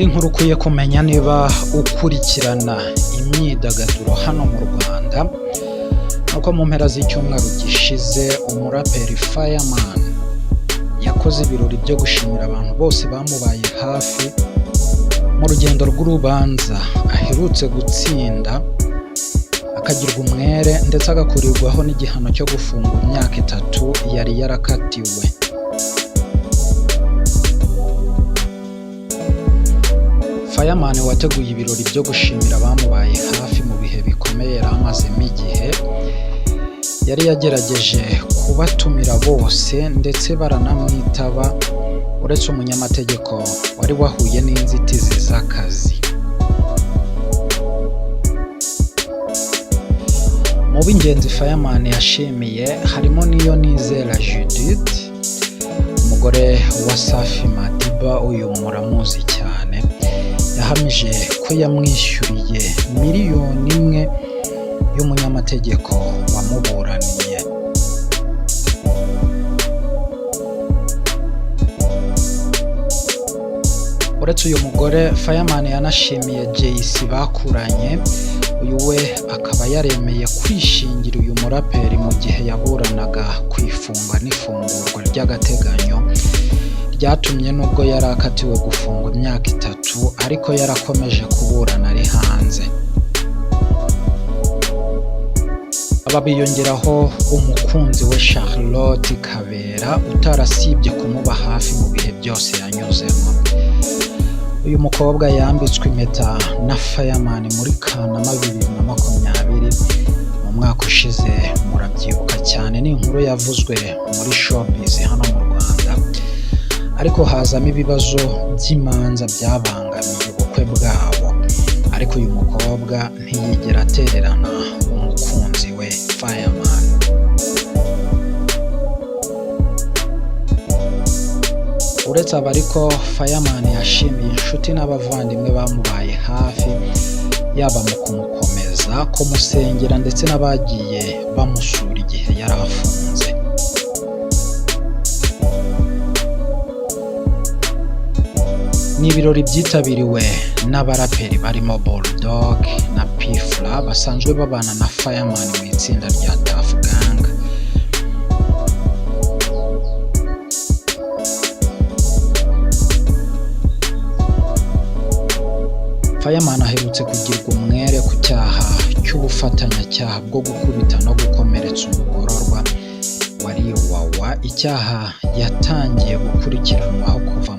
Indi nkuru ukwiye kumenya niba ukurikirana imyidagaduro hano mu Rwanda, nuko mu mpera z'icyumweru gishize umuraperi Fireman yakoze ibirori byo gushimira abantu bose bamubaye hafi mu rugendo rw'urubanza aherutse gutsinda, akagirwa umwere ndetse agakurirwaho n'igihano cyo gufungwa imyaka 3 yari yarakatiwe. Fireman wateguye ibirori byo gushimira abamubaye hafi mu bihe bikomeye yari amazemo igihe, yari yagerageje kubatumira bose ndetse baranamwitaba, uretse umunyamategeko wari wahuye n'inzitizi z'akazi. Mu b'ingenzi Fireman yashimiye harimo Niyonizera Judith, umugore wa Safi Madiba, uyu muramuzi cyane, yahamije ko yamwishyuriye 1 miliyoni y'umunyamategeko wamuburaniye. Uretse uyu mugore, Fireman yanashimiye Jay-Z bakuranye, uyu we akaba yaremeye kwishingira uyu muraperi mu gihe yaburanaga ku ifungwa n'ifungurwa ry'agateganyo, ryatumye nubwo yari akatiwe gufungwa imyaka 3 ariko yarakomeje kuburana ari hanze. Aba biyongeraho umukunzi we Charlotte Kabera utarasibye kumuba hafi mu bihe byose yanyuzemo. Uyu mukobwa yambitswe impeta na Fireman muri Kanama 2020, mu mwaka ushize, murabyibuka cyane, ni inkuru yavuzwe muri showbiz hano mu Rwanda, ariko hazamo ibibazo by'imanza byabangamiye ubukwe bwabo, ariko uyu mukobwa ntiyigera atererana umukunzi we Fireman. Uretse aba ariko, Fireman yashimiye inshuti n'abavandimwe bamubaye hafi, yaba mu kumukomeza, kumusengera ndetse n'abagiye bamusura igihe yari afunze. Ni ibirori byitabiriwe n'abaraperi barimo Bulldog na P Fla basanzwe babana na Fireman mu itsinda rya Tuff Gang. Fireman aherutse kugirwa umwere ku cyaha cy'ubufatanyacyaha bwo gukubita no gukomeretsa umugororwa wari Iwawa, icyaha yatangiye gukurikiranwaho kuva